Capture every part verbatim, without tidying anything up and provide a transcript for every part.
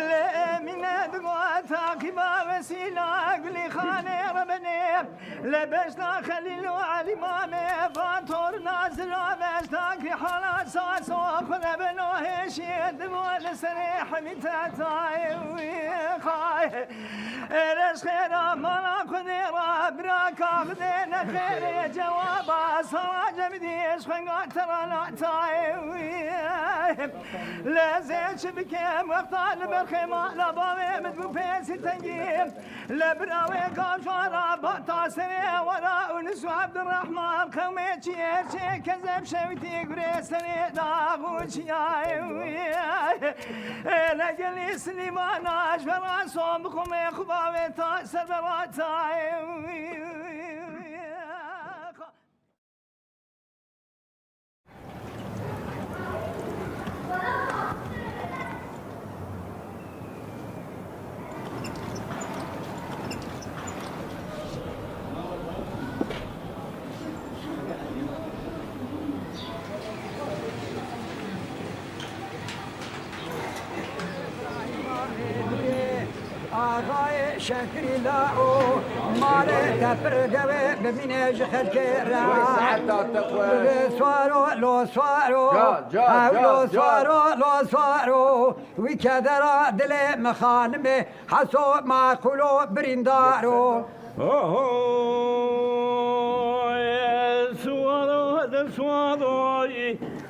Lê mîne digo teqîba wesîla Gulîxanê Rebenê. Lê beşta Xelîl û Elî Mamê van torna zira beşta kî hala saso xwe de beno hêşî digo li serê hemî tetayê wî xay. Êreş xêra mala xwedê ra bira kaxdê nexêrê cewaba sawa cemidî eşxenga terana tayê wî. Lê zê çi bikim wexta li ber xêma la bavê min bû pêsî tengî. Lê bira wê gavşara bata serê wera Unus û Abdurrahman qewmê çi êrçê kezeb şewtî gurê serê dax û çiyayê wî. Ê legelî Silîmana ji vera son bixumê xubavê ta ser beratayê wî. Axayê Şekrî la û malê te pir gewê bimîne ji xelkê re. Swaro lo swaro, Can, can, hew lo can, can. Swaro lo swaro, wî kedera dilê min xanimê heso maqûlo birîndaro. Oho, swaro de swaro.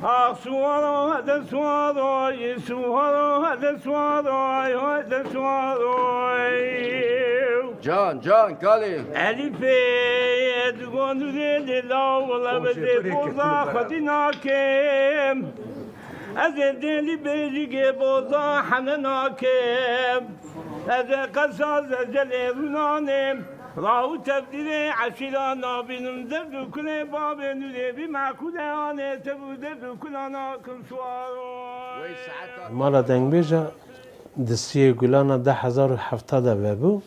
Ax suwaro hede suwaro, suwaro hede suwaro, hede suwaro. Can, can, kalê. Elîfê digonûrê lê la wela bezê boza xwedî nakim. Ez ê dêlî bêjîgê boza hene nakim. Ez ê qesa zezelê rûnanê, ra û tevdîrê eşîra nabînim, derd û kulê bavê nûrê vî meqûlê anê tev û derd û kula nakin suwaro. Mala Dengbêja di siyê Gulana du hezar û hevta de vebû.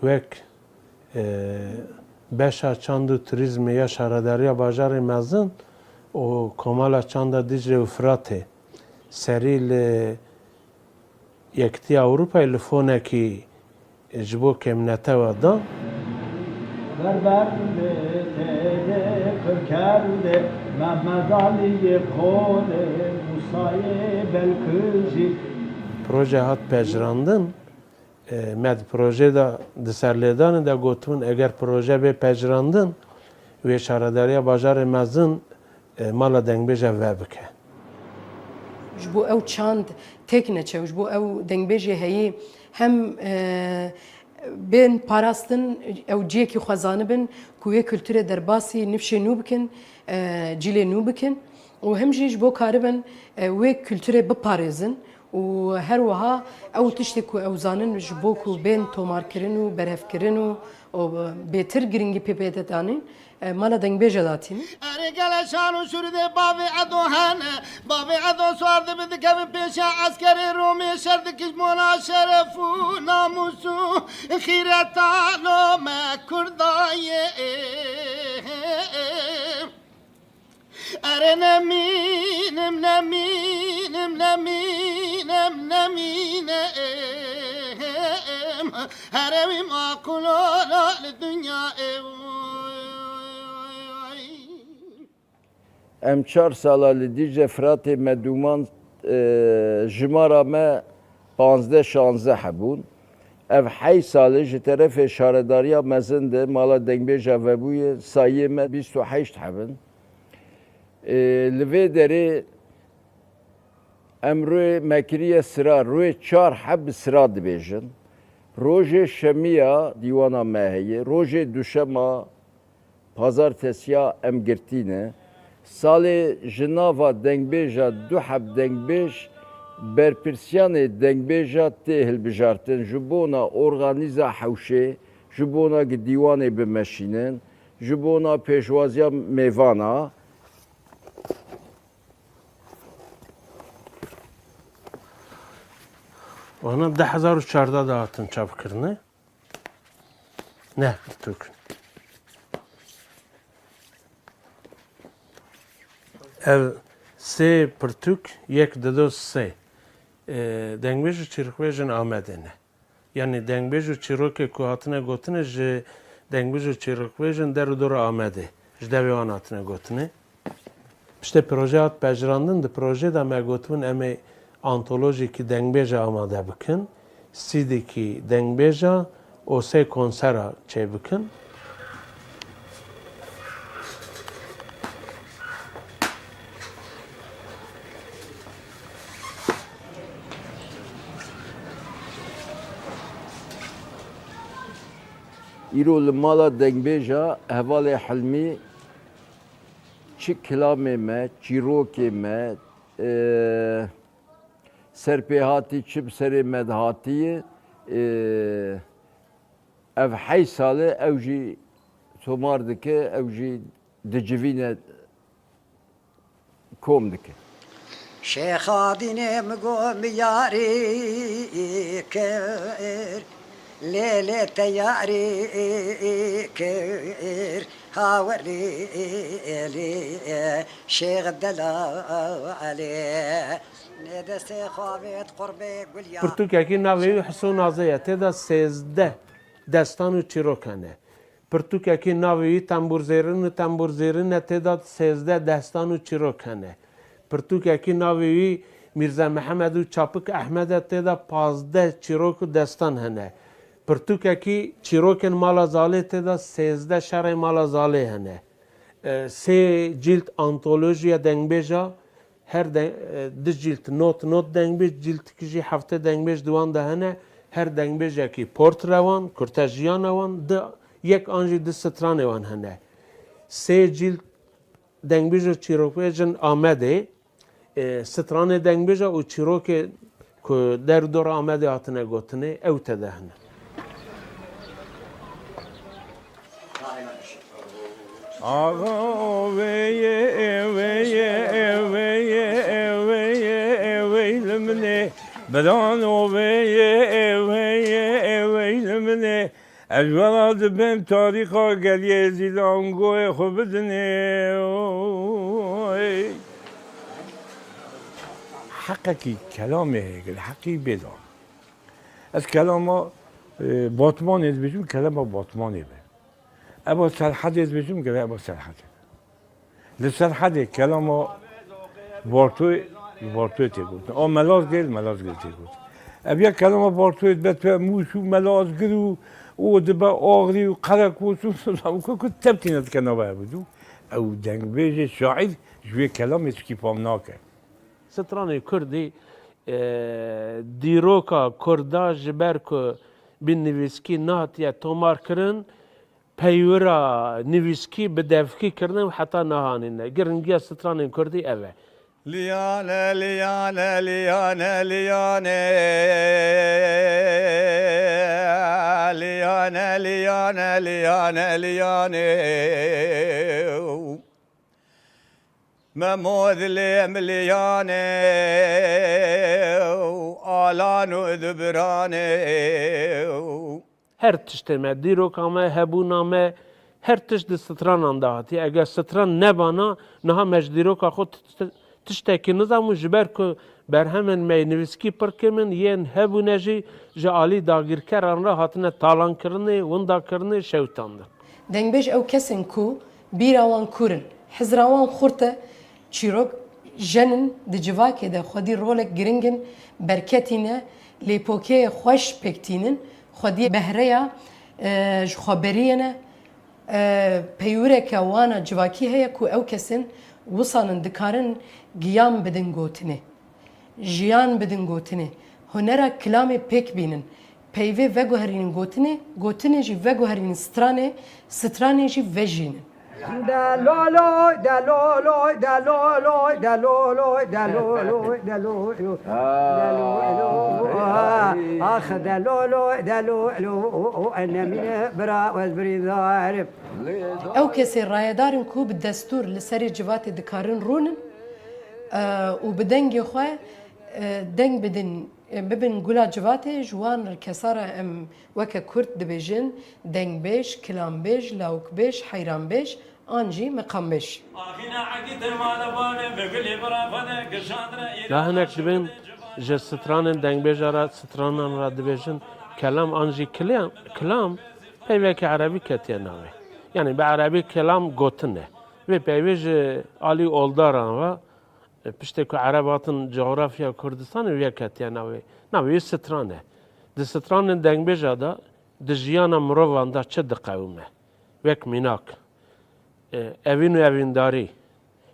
Wek, e, beşa çand û turîzmê ya Şaredariya Bajarê Mezin û Komala Çanda Dîcle û Firatê serî li Yekîtiya Ewropayê li fonekî ji bo kêmnete we da. Berber li têdê Qirkerdê Mehmed Aliyê Qolê Musayê Belkijî. Proje hat pejirandin. E, me di projê de di serlêdanê de gotibûn, eger proje bê pejirandin, wê Şaredariya Bajarê Mezin, e, Mala Dengbêja vebike. Ji bo ew çand têk neçe û ji bo ew dengbêjê heyî hem, e, bên parastin, ew cihekî xwe zanibin ku wê kulturê derbasî nifşê nû bikin, e, cîlê nû bikin û hem jî ji bo karibin, e, wê kulturê biparêzin û her wiha ew tiştê ku ew zanin ji bo ku bên tomarkirin û berhevkirin û, û bêtir giringî pê bête danîn, e, Mala Dengbêja datînin. Erê gele şan û şûrî dê bavê Edo hene. Bavê Edo swar dibi dikevin pêşiya eskerê Romê şer dikiş bona şeref û namûs û xîreta lo me Kurdayê. Erê nemînim, nemînim, nemînim, nemînim. Herewî maqûlo li dinyayê. Em çar sala li Dîcle Firatê me dûman, e, jimara me panzdeh şanzdeh hebûn. Ev heyş salê ji terefê Şaredariya Mezin de Mala Dengbêja vebûye, sayiyê me bîst û heşt hebin. E, li vê derê em rûyê me kiriye sira, rûyê çar heb bi sira dibêjin. Rojê şemiya dîwana me heye, rojê duşema, pazartesiya em girtî ne. Salê ji nava dengbêja du heb dengbêj berpirsiyanê dengbêja tê hilbijartin ji bona organîza hewşê, ji bona gi dîwanê bimeşînin, ji bona pêşwaziya mêvana. Wana du hezar û çardeh de hatin çapkirinê. Neh pirtûk. Ev sê pirtûk, yek, dido, sê. e, dengbêj û çîrokbêjên Amedê ne. Yanî dengbêj û çîrokê ku hatine gotine ji dengbêj û çîrokbêjên der û dora Amedê, ji devê wan hatine gotine. Piştê proje hat pejirandin, di projê de me gotibin em ê antolojîkî dengbêja amade bikin, sîdîkî dengbêja û sê konsera çêbikin. Îro li mala dengbêja hevalê Hilmî çi kilamê me, çîrokê me, e, serpêhatî çi bi serê me dihatiye, e, ev heyş sal e ew jî tomar dike, ew jî dicivîne, kom dike. Şêxa dînê min got min yarî kir, lê lê te yarî kir, ha welî lê Şêx Delalê. Nê destê xwe avêt qurbê gul ya. Pirtûkekî navê wî Hiso Nazê ye. Tê de sêzdeh destan û çîrok hene. Pirtûkekî navê wî Tembûrzêrin û Tembûrzêrin e, tê de sêzdeh destan û çîrok hene. Pirtûkekî navê wî Mîrze Mihemed û Çapik Ehmed e, tê de pazdeh çîrok û destan hene. Pirtûkekî çîrokên Mala Zalê, tê de sêzdeh şerê Mala Zalê hene. E, sê cîlt antolojiya dengbêja, her de-, e, du cîlt not, not dengbêj, cîltikî jî heftê dengbêj di wan de hene. Her dengbêjekî portre wan, kurtejiyana wan, du, yek an jî du stranê wan hene. Sê cîlt dengbêj û çîrokbêjên Amedê, e, stranê dengbêja û çîrokê ku der û dora Amedê hatine gotinê, ew tede hene. Axa oveye, eveye, eveye, eveye, evey li min ê. Birano veye, eveye, evey li min ê. Ez wela dibêm tarîxa geliyê zîlangoyê xwe bidinê. Oy. Heqekî kelamê heye, li heqî bêdan. Ez kelama, e, Batmanê dibêjim, kelama Batmanê be. Eva Serhedê dibêjim, gere eva Serhedê be. Li Serhedê kelama Bartoyê, Bartoyê tê gotin. A Melazgirê, Melazgirê tê gotin. Ev ya kelama Bartoyê dibe tu Mûş û Melazgir û, û dibe Axrî û Qereqoç û ku, ku tevtîne dike nava ev û. Ew dengbêjê şaîr ji wê kelamê tişkî fam nake. Stranê kurdî, e, dîroka kurda ji ber ku bi nivîskî nehatiye tomarkirin, peywira nivîskî bi devkî kirine û heta niha anîne. Giringiya stranên kurdî ev e. Liyane, liyane, liyane, liyane. Liyane, liyane, liyane, liyane. Memo dilê em liyane, alan û dibirane. Her tiştê me, dîroka me, hebûna me, her tişt di stranan de hatiye. Eger stran nebana, niha me ji dîroka xwe t-, t-, tiştekî nizam û ji ber ku berhemên me yê nivîskî pir kêm in, yên hebûne jî ji alî dagîrkeran re hatine talankirinê, windakirinê, şewitandin. Dengbêj ew kes in ku bîra wan kûr in, hizra wan xurt e, çîrok jenin, di civakê de xwedî rolek giring in, berketî ne, lêpokeyê xweş pêk tînin, xwedî behreya, e, ji xwe beriyê ne, e, peywireke wana civakî heye ku ew kesin wisanin dikarin giyan bidin gotinê. Jiyan bidin gotinê. Hunera kilamê pêk bînin. Peyvê veguherînin gotinê, gotinê jî veguherînin stranê, stranê jî vejînin. Deloloy, deloloy, deloloy, deloloy, deloloy, deloloy, deloloy. Ax, deloloy, deloloy, enemîne bira wez birîndar. Ew kesê rayedarin ku bi destûr li serê civatê dikarin rûnin, e, û bi dengê xwe, e, deng bidin, e, bibin gula civatê, ji wan kesa re em weke kurd dibêjin dengbêj, kilambêj, lawikbêj, heyranbêj an jî meqambêj. Daha hinek dibin. ji stranên dengbêja re, stranan re dibêjin kelam an jî kilam, kilam peyvekî erebî ketiye navê. Yanî bi erebî kelam gotin e. Vê peyvê ji alî oldaran ve, e, piştê ku ereb hatin coğrafya Kurdistanê, vê ketiye navê. Navê wî stran e. Di stranên dengbêja de di jiyana mirovan de çi diqewime? Wek mînak, e, evîn û evîndarî,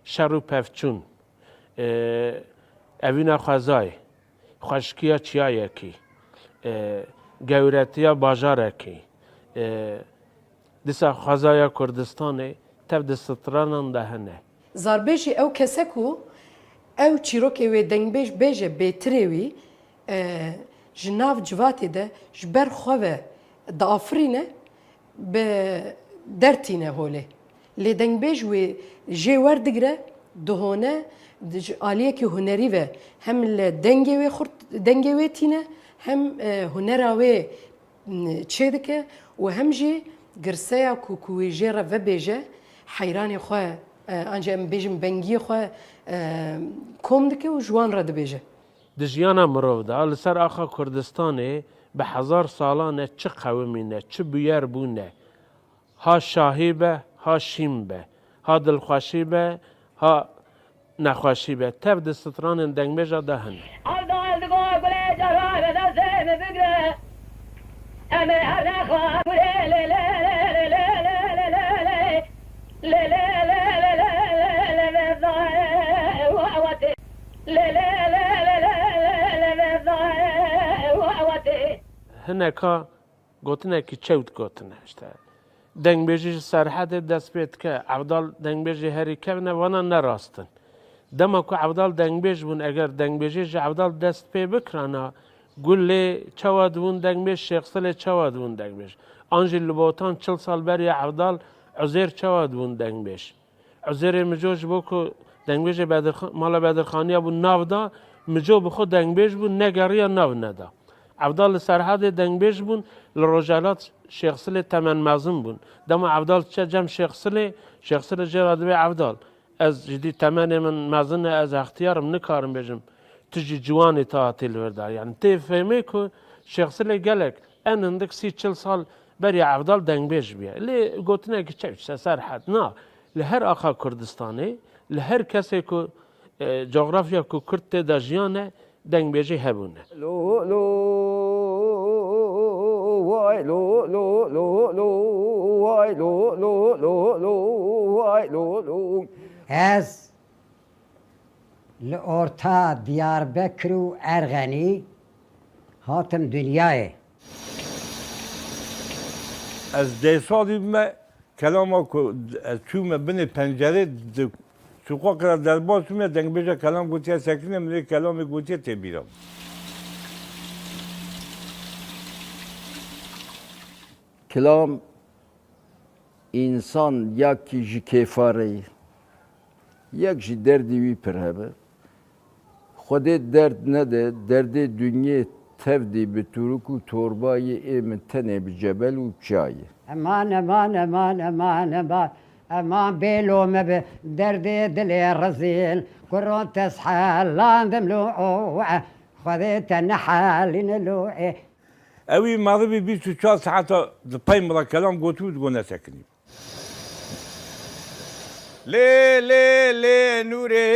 şer û pevçûn, e, evîna xwezayê, xweşkiya çiyayekî, e, gewretiya bajarekî, e, dîsa xwezaya Kurdistanê tev di stranan de hene. Zarbêjî ew kes e ku ew çîrokê wê dengbêj bêje bêtirê wî, e, ji nav civatê de ji ber xwe ve diafirîne, bi der tîne holê. Lê dengbêj wê jê werdigire, dihone, di, ji aliyekî hunerî ve hem li dengê wê xurt, dengê wê tîne, hem, e, hunera wê, m, çêdike û hem jî girseya ku, ku wê jê re vebêje, heyranê xwe, e, an jî em bêjin bengiyê xwe, e, kom dike û ji wan re dibêje. Di jiyana mirov de, li ser axa Kurdistanê bi hezar salan e çi qewimîne, çi bûyer bûne. Ha şahî be, ha şîn be, ha dilxweşî be, ha nexweşî be, tev di stranên dengbêja de hene. Evdal digo gulê caran destê min bigre. Em ê her nexa gulê lê lê lê lê lê lê lê lê lê lê. Lê lê lê lê lê lê lê lê lê lê. Lê lê lê lê lê lê lê lê. Hineka gotinekî çewt gotine, işte. Dengbêjî ji Serhedê dest pê dike, Evdal dengbêjê herî kevn e, vana ne rast in. Dema ku Evdal dengbêj bûn, eger dengbêjê ji Evdal dest pê bikirana, Gulê çawa dibûn dengbêj, Şêxsilê çawa dibûn dengbêj? An jî li Botan çil sal beriya Evdal Uzêr çawa dibûn dengbêj? Uzêrê Mico ji bo ku dengbêjê Bedirxa-, mala Bedirxaniya bû nav da, Mico bi xwe dengbêj bû, negeriya nav neda. Evdal li Serhedê dengbêj bûn, li Rojhelat Şêxsilê temen mezin bûn. Dema Evdal diçe cem Şêxsilê, Şêxsilê jê re dibê Evdal, ez jidî temenê min mezin e, ez extiyar im, nikarim bêjim, tu jî ciwanî, tu hatî li vir de. Yani tê fêmê ku Şêxsilê gelek en hindik sî çil sal beriya Evdal dengbêj bûye. Lê gotinekî çewt, se Serhed, na, li her axa Kurdistanê, li her kesê ku, e, cografya ku Kurd tê de jiyane, dengbêjî hebûne. Lo, lo, vay, lo, lo, lo, lo, vay, lo, lo, lo, lo, vay, lo, lo. Ez li orta Diyarbekir û Erxenî hatim dinyayê. Ez deh salî bime, kelama ku ez çûme binê pencerê, di sûqa kira derbas bûme, dengbêja kelam gotiye, Sekinê, min ê kelamê gotiye tê bîra min. Kilam însan ya kî ji kêfa re ye, yek jî derdî wî pir hebe. Xwedê derd nede, derdê dinyê tevdî bi tûrik û torbayê ê min tenê bi cebel û çiyayê. Eman, eman, eman, eman, eman. Eman bêlo me bi derdê dilê rezîl. Kuron te sihel landim lo o, Xwedê te nehelîne lo ê. Ewî merivî bîst û çar saeta di pey min re kelam gotibû, digo nesekinî. Lê, lê, lê nûrê,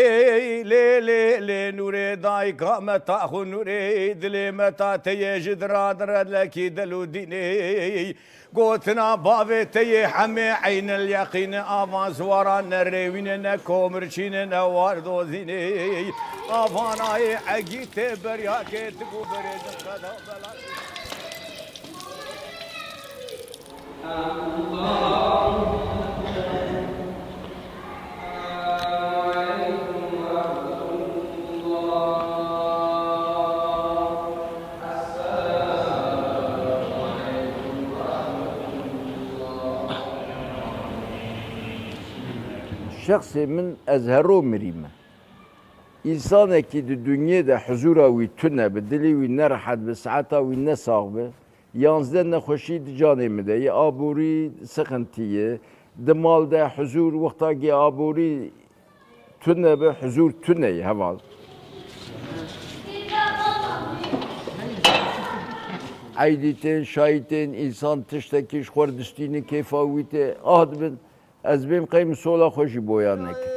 lê, lê, lê nûrê, dayika me ta xwe nûrê, dilê me ta te ye, ji dira dire lekî del û dînê. Gotina bavê te yê hemê eynil yeqîne, avan ziwara nerêwîne, ne komirçîne, ne wardozîne. Avana yê egî tê beryakê, digo berê din qeda bela. Şexsê min, ez hero mirî me. Însanekî di dinyê de huzûra wî tune bi, dilê wî nerehet bi, saeta wî nesax bi, yanzdeh nexweşî di canê min de ye, aborî sixintî ye. Di mal de huzûr, wextakî aborî tune be, huzûr tune ye heval. eydî tên, şayî tên, însan tiştekî ji xwe re distîne, kêfa wî tê, ah dibin, ez bêm qey min sola xwe jî boya nekim.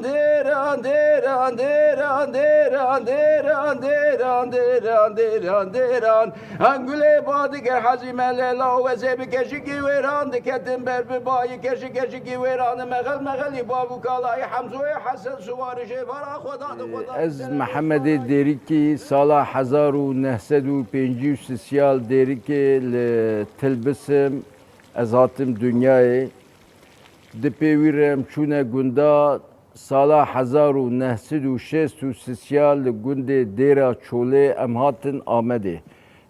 Dêran, dêran, dêran, dêran, dêran, dêran, dêran, dêran, dêran, dêran. An gulê badiger hezî me lêla û ez ê bi keşikî wêran diketim ber bi bayî keşik keşikî wêran mexel mexelî bav û kalayî Hemzoyê Hesen Suwarî jêvara xwe da di xwe da. Ez Mehemedê Dêrikî sala hezar û neh sed û pêncî û sisiyal Dêrikê li Tilbisim ez hatim dinyayê. Di pê wî re em çûne gunda. Sala hezar û neh sed û şêst û sisya li gundê Dêra Çolê em hatin Amedê.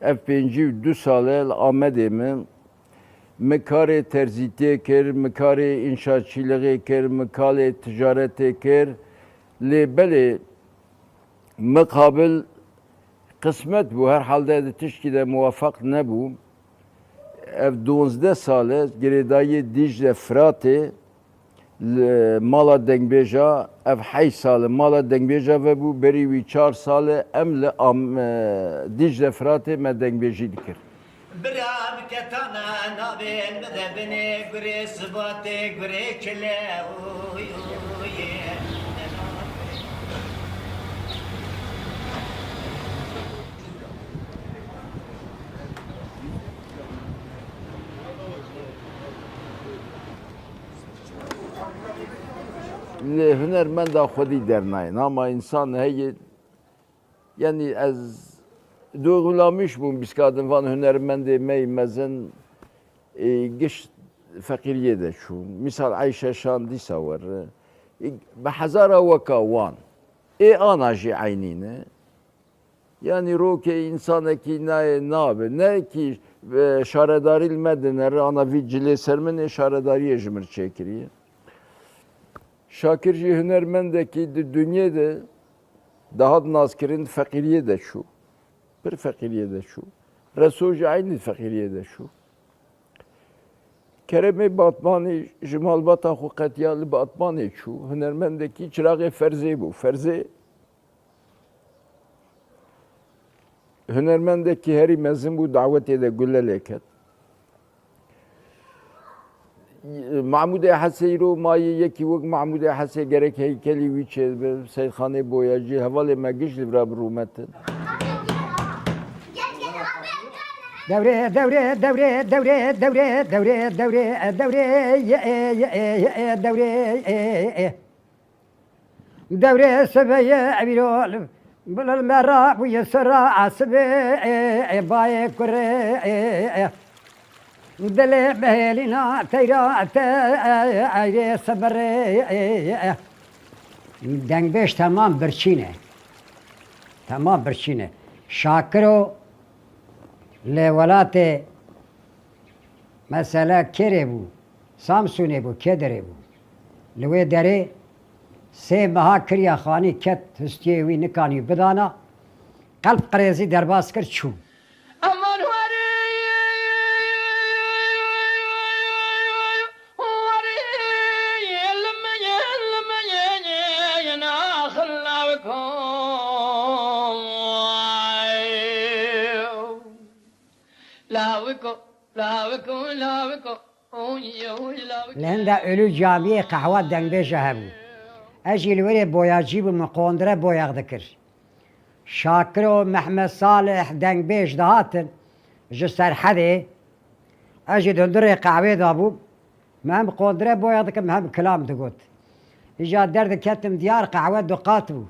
Ev pêncî û du sal e li Amedê me. Mi karê terzîtiyê kir, mi karê înşaçîlixê kir, mi karê ticaretê kir. Lê belê miqabil qismet bû, herhalde di tişkî de muwefeq nebû. Ev duwazdeh sal e girêdayiyê Dîcle Firatê li mala dengbêja, ev heyş sal e mala dengbêja vebû, berî wî çar sal e em li Am-, e, Dîcle Firatê me dengbêjî dikir. Bira bi ketana navê min de binê gurê sibatê gurê çile. Oy, oy, oy. Lê hunermenda xwedî dernayên. Ama însan heye, yanî ez duygulanmış bûm, bîska din van hunermendê me yê mezin, e, giş feqîriyê de çûn. Misal Eyşe Şan dîsa were. E, bi hezara weka wan. Ê ana jî eynî ne. Yanî rokê însanekî nayê nabe. Ne kî, e, şaredarî li me dinere, ana vî cilê ser min ê şaredariyê ji min çêkiriye. Şakir jî hunermendekî di dinyê de dihat naskirin, feqîriyê de çû. Pir feqîriyê de çû. Reso jî eynî feqîriyê de çû. Keremê Batmanî ji malbata xwe qetiya li Batmanê çû. Hunermendekî çiraxê Ferzê bû. Ferzê hunermendekî herî mezin bû, dawetê de gule lê ket. Mahmûdê Hesê îro mayê, yekî wek Mahmûdê Hesê gerek heykelî wî çêdibe, Seyxanê Boyacî, hevalê me giş li vira bi rûmet in. Dewrê, dewrê, dewrê, dewrê, dewrê, dewrê, dewrê, e, dewrê, ye, e, ye, e, ye, e, dewrê, e, e. Dewrê sibê ye evîro, bilil me ra bûye sira sibê, e, e, bayê kurê, e, e. Dilê bihêlîna teyra te, e, eyrê sibirê, e, e. Dengbêj temam birçî ne. Temam birçî ne. Şakiro lê welatê Mesele kê rê bû? Samsûnê bû, kê derê bû? Li wê derê sê meha kiriya xanî ket, histiyê wî nikanî bidana, qelb qirêzî derbas kir, çû. Aman warî, warî, lawiko, lawiko, lawiko, lawiko. Li hinda Ölü Camiyê qehwa dengbêja hebû. Ez jî li wêrê boyacî bûm, min qondire boyax dikir. Şakir û Mehmet Salih dengbêj dihatin ji Serhedê. Ez jî di hundirê qehwê de bûm. Me hem qondire boyax dikim, hem kilam digot. Îja derdiketim diyar, qehwe du qat bû.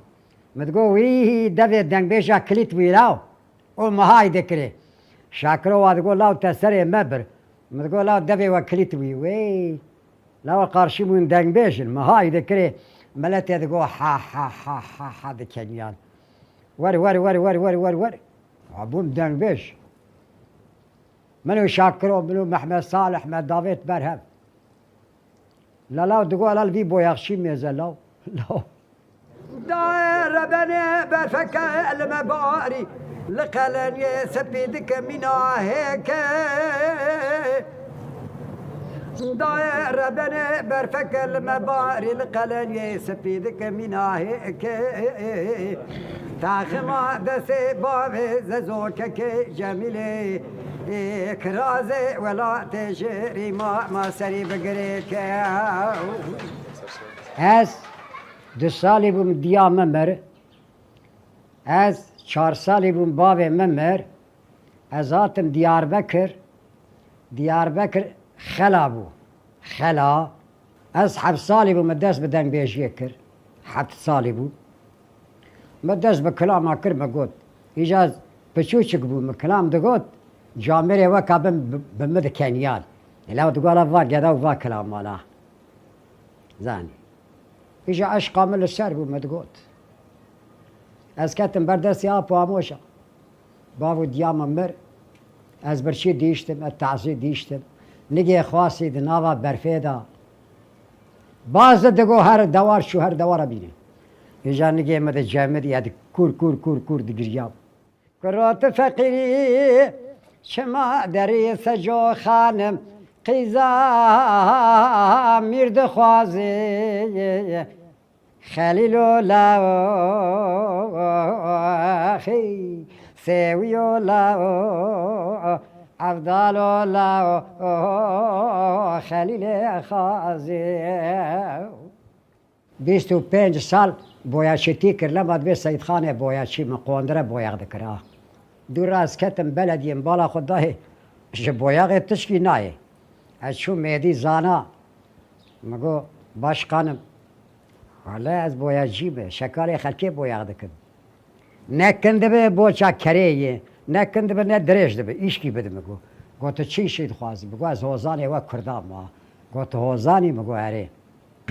Min digot, wî devê dengbêja kilît wî law. Û mihay dikirê. Şakiro wa digot, law te serê me bir. Min digot, law devê we kilît wî. Wê. Law qarşî min dengbêj in. Mihay dikirê. Miletê digot, ha, ha, ha, ha, ha, dikeniyan. Wer, wer, wer. Ha, bûm dengbêj. Min û Şakiro, min û Mehmet Salih me davêt ber hev. La law digo, la li vî boyaxçî mêze law. Law. Daye rebenê berfeke li me barî, li qeleniyê sepî dike mîna hêke. Dayê rebenê berfeke li me barî li qelenyê spî dike mîna hêkê. Taxima destê bavê zezokekê Cemîlê. Kirazê welatê jêrî ma, ma serî bigirê ke. Ez du salî bûm, diya min mir. Ez çar salî bûm, bavê min mir. Ez hatim Diyarbekir. Diyarbekir xela bû. Xela. Ez heft salî bûm, min dest bi dengbêjiyê kir. Heft salî bû. Min dest bi kilama kir, min got. Îca ez piçûçik bûm, min kilam digot. Camêrê weka bin bi, bi min dikeniyal. Ela digot, "La va geda û va kilama la." Zanî. Îja eşqa min li ser bû, min digot. Ez ketim ber destê Apo Amoşa. Bav û diya min mir. Ez birçî dihiştim, ez tazî dihiştim. Nigê xwastî di nava berfê de. Baz de digo her dewar çû, her dewara bîne. Îja nigê min di cemidî, ez di kûr, kûr, kûr, kûr digiriyam. Kuro tu feqîrî, çima derî seco xanim, qîza mîr dixwazî. Xelîlo lawo, xî, Sêwiyo lawo, Evdalo lawo, Xelîlê xazî. Bîst û pênc sal boyaçîtî kir, lema dibê Seyîdxanê boyaçî min qondire boyax dikir, a. Dû re ez ketim belediyê, min bala xwe dayê, ji boyaxê tişkî nayê. Ez çûm Mêdî Zana, min got, "Başqanim, wele ez boyacî me, şekalê xelkê boyax dikim." Ne kin dibe boça kerê yê, ne kin dibe ne dirêj dibe, îşkî bide min got. Got, "Tu çi îşî dixwazî?" Min got, "Ez hozanê we kurdan ma." Got, "Tu hozanî?" Min got, "Erê."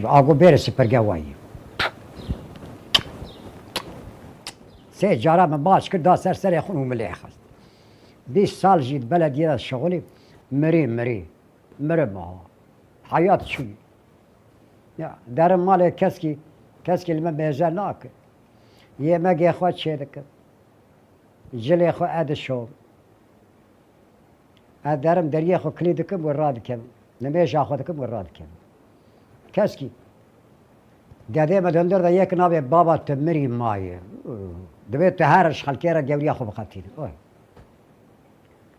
Ago bêrê sipirge wayî. Sê cara min baş kir, da ser serê xwe û min lê xist. Bîst sal jî di belediyê de şixulî, mirî, mirî. Mirim aha. Heyat çû. Ya, derim malê keskî, keskî li me mêze nake. Yê me gê xwe çê dikim. Cilê xwe edişom. Ez derim deriyê xwe kilî dikim û radikevim. Nimêja xwe dikim û radikevim. Keskî. Dedê me di hundir de yek navê baba tu mirî mayê. Divê tu her ji xelkê re gewriya xwe bixetînî. Oy.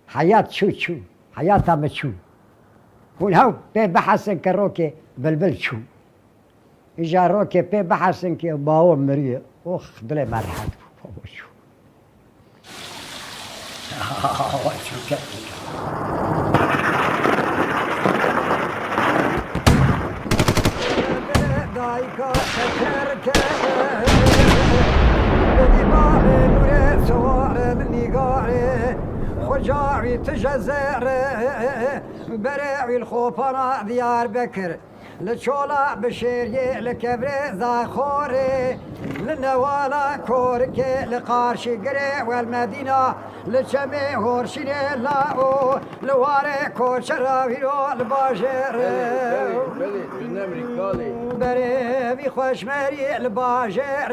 Heyat çû çû. Heyata me çû. Hûn hew pê bihesin ke rokê bilbil çû. Îja rokê pê bihesin ke bawo miriye. Ox, dilê me rehet bû. Baba çû. Awa çû ket. Dayka teker ke. Bidî bavê nûrê siwarê min nîgarê. Xweca wî tije zêrê. Berê wî li Xopana Diyarbekir. Li çola Bişêriyê, li kevrê Zaxorê, li newala Korikê, li qarşî girê Welmedîna, li çemê Horşînê Lao, li warê Koçera Wîro li bajêr. Belê, belê, belê, tu nemrî kalê. Berê vî xweşmerî li bajêr.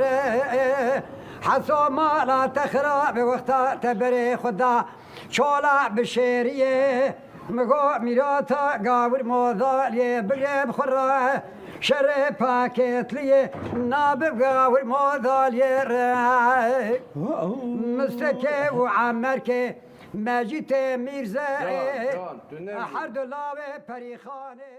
Heso mala te xirab e, wexta te berê xwe da çola Bişêriyê. Min got, mîrata gawir modaliyê bigre bi xwe re, şerê pakêtliyê nabe gawir modaliyê re. Mistekê û Emerkê, Mecîtê Mîrze, Can, can, tu ne her du lawê Perîxanê.